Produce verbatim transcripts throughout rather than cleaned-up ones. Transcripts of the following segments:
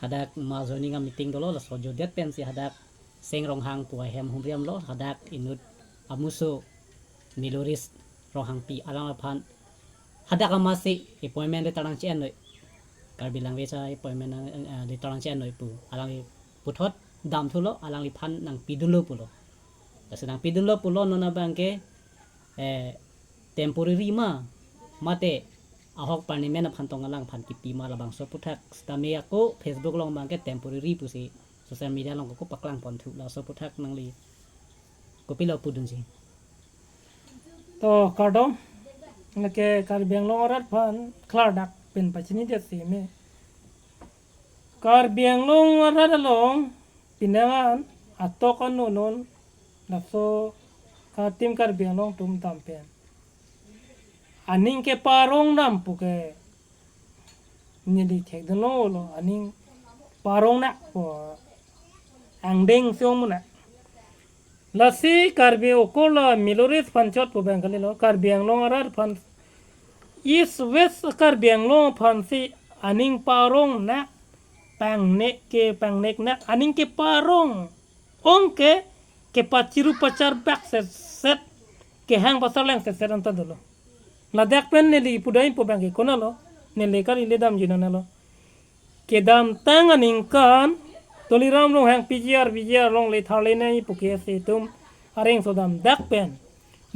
Hadak ma joining a meeting dolo, laso jodet pensi hadak Seng Ronghang pu ahem humriamlo, hadak inut amuso Miloris Ronghangpi alang aphan hadak amatsi appointment letter nangche-en noi. Karbi language a appointment nang, eh, letter nangche-en noi pu alangli puthot damthulo, alangliphan nangpidunlo pulo. Lasi nangpidunlo pulo, non abangke, eh, temporary ma, mate ahok permanent aphan tong alangphan kipi ma, labangso aphuthak sitame ako Facebook along abangke temporary pusi social media along ako paklang ponthu, laso aphuthak nangli kopilo pudunji? To kardom, lake Karbi Anglong arat aphan klardak pen pachini det si me. Karbi Anglong arat along pinangan atok anunun laso ka Team Karbi Anglong atum dam pen aning keparong dam puke neli thekdunlo lo, aning parong nak po angdeng siong muna. Lasi Karbi okor la Miloris aphan chot pu abang kalilo, Karbi Anglong arat aphan, East West Karbi Anglong aphansi aning parong nak, pangnek ke pangnek nak, aning keparong ong ke kepachiru pacharbak setset, kehang pasarleng setset anta dolo. Ladak pen neli pudai pu abangke konatlo, neli kali le damji nang nalo. Kedamtang aningkan Tuliram Ronghang P G R, V G R along le tharle nai puke si itum areng sodam dak pen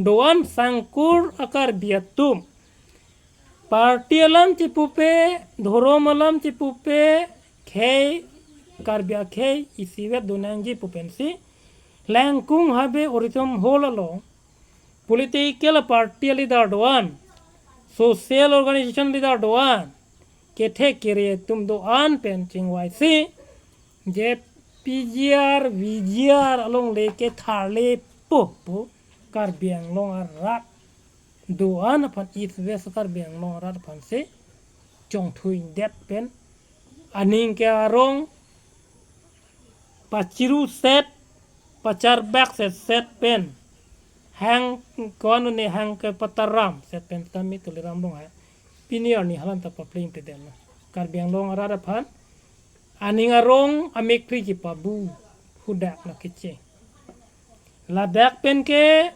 do-an sangkur a Karbi atum, party alam chipupe, dhorom alam chipupe, khei, Karbi akhei isivet donangji pu pensi Langkung Habe Auditorium Hall along political party leader do-an, social organization leader do-an, kethek kere atum do-an pen chingvaisi je P G R, V G R along le ketharle po pu Karbi Anglong arat do-an aphan, East West Karbi Anglong arat aphansi chongthui det pen aning ke arong pachiru set, pacharbak setset pen hang, ko-an ne hang kepataram set pen tame Tuliram Ronghang pini arni halanta papleng te den. Karbi Anglong arat aphan aning arong amek phri kipabu hudak na keche. Ladak pen ke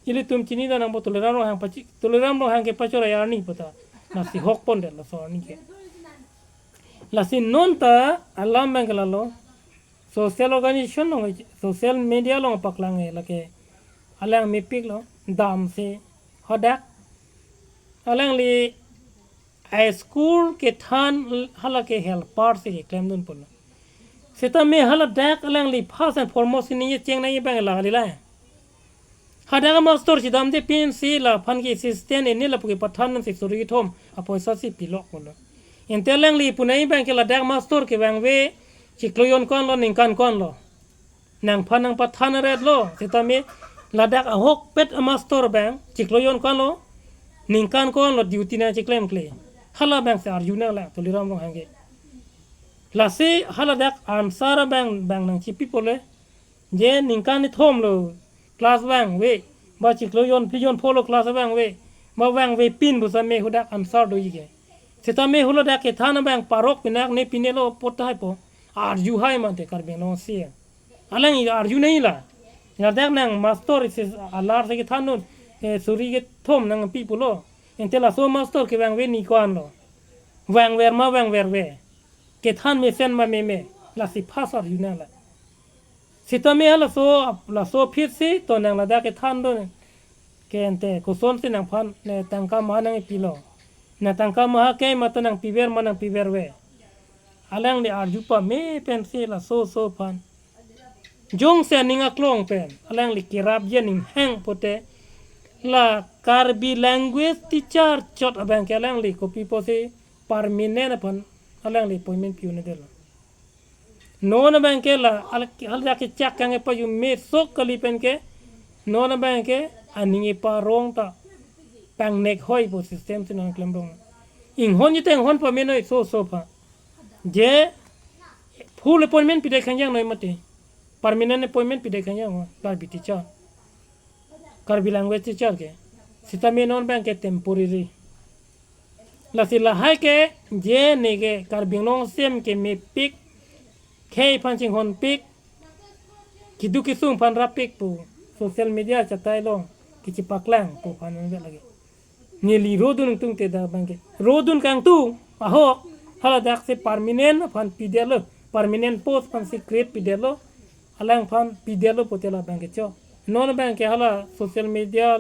ilitum chini dan nangpo Tuliram Ronghang pachi, Tuliram Ronghang kepachor arni puta, lasi hok pon det laso arni ke. Lasi non ta alam abang ke lalo, social organization along, social media along paklang e lake alang mepik lo, damsi hadak alangli a school kethan hala ke helper si keklemdun pulo. Sitame hala dak alangli first and foremost ningje cheng nangji abang la kali la. Hadak master chidamde pinsi laphan ke assistant ini lapu kepathan si suri kethom apoisa si pilok pulo. Ante alangli pu nangji abang ke ladak master kevangve chiklo jon ko-an lo, ningkan ko-an lo. Nangphan nangpathan aret lo, sitame ladak ahokpet a master abang chiklo jon ko-an lo, ningkan ko-an lo duty nangcheklemkle. Hala abang si arju nanglang Tuliram Ronghang ke. Lasi hala dak answer abang, bang nangchipi pule, je ningkan ni thom lo class vangve, ba chiklo jon phli jon pho lo class vangve, ba vangve pin pu sitame hudak answer doji ke. Sitame hula dak kethan abang parok pinak ne pine lo pothai po. Arju hai mante Karbi Anglong si. Alang i arju nai la. Ladak nang master isi alar si kethan non, eh, suri kethom nangpi pulo. Ante laso master kevangve ni ko-an lo. Vangver ma vangverve. Kethan mesen ma meme. Lasi first arju nang la. Sitame laso, laso phit si to nang ladak kethan do. Ke ante kosonsi nangphan ne tangka ma nangpilo. Na tangka ma ke ma to nangpiver ma nangpiverve. Alangli arju pame pensi laso so aphan. Jongsi aning aklong pen alangli kerapji aning hang pote la Karbi language teacher chot abang ke alangli kopi pusi permanent aphan alangli appointment pi un-edetlo. Non abang ke la al-, haladak kechak kang e pajum me sok kali pen ke non abang ke aning eparong ta pangnek hoi pu system si non klemdun. Inghonji te inghon pame noi so so aphan. Je full appointment pidai khangjang noi mate. Permanent appointment pidai khangjang o Karbi teacher, Karbi language teacher ke. Sitame non abang ke temporary. Lasi lahai ke je neke Karbi Anglong asem ke mepik, khei aphan chinghonpik, keduk kesung aphan rappik pu social media chatai along kachipaklang pu aphan nangvek lagi. Neli rodun tungte dak abangke, rodun kangtung ahok, haladak si permanent aphan pidetlo, permanent post aphan si create pidetlo, alangphan pidetlo pute la abangke cho. Non abangke hala social media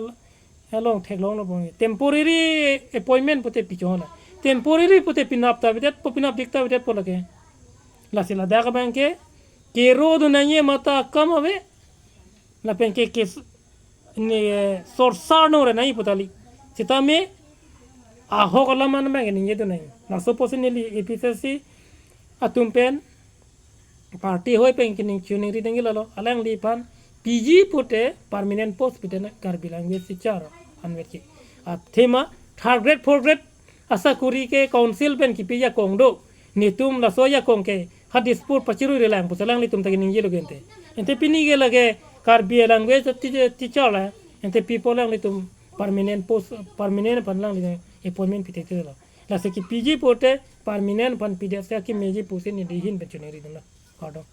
along theklonglo abangke temporary appointment pute pichon la. Temporary pute pinap ta avedetpo, pinapdik ta avedetpo lake. Lasi ladak abangke kerodun nangji amat akam ave. Lapen ke kes ne sorsar nongre nangji pu tali. Sitame ahok alam an abangke ningjedun nangji. Laso apotsi neli A P H L C atum pen party ahoi pen kening choningri nangji lalo, alangliphan piji pute permanent post pidetnoi Karbi language teacher anvet ke. Athema third grade, fourth grade asakori ke council pen kipi ajakong do. Netum laso ajakong ke ha Dispur pachirui relang pusi alanglitum ta keningjelo ke ante. Ante pini ke lake Karbi language ti- teacher la, ante pipo alanglitum permanent post, permanent aphan alanglitum appointment pithekthe lo. Lasi kepiji pute permanent aphan pidet si kemeji pusi neli ahin pen choningridunlo. Kardom.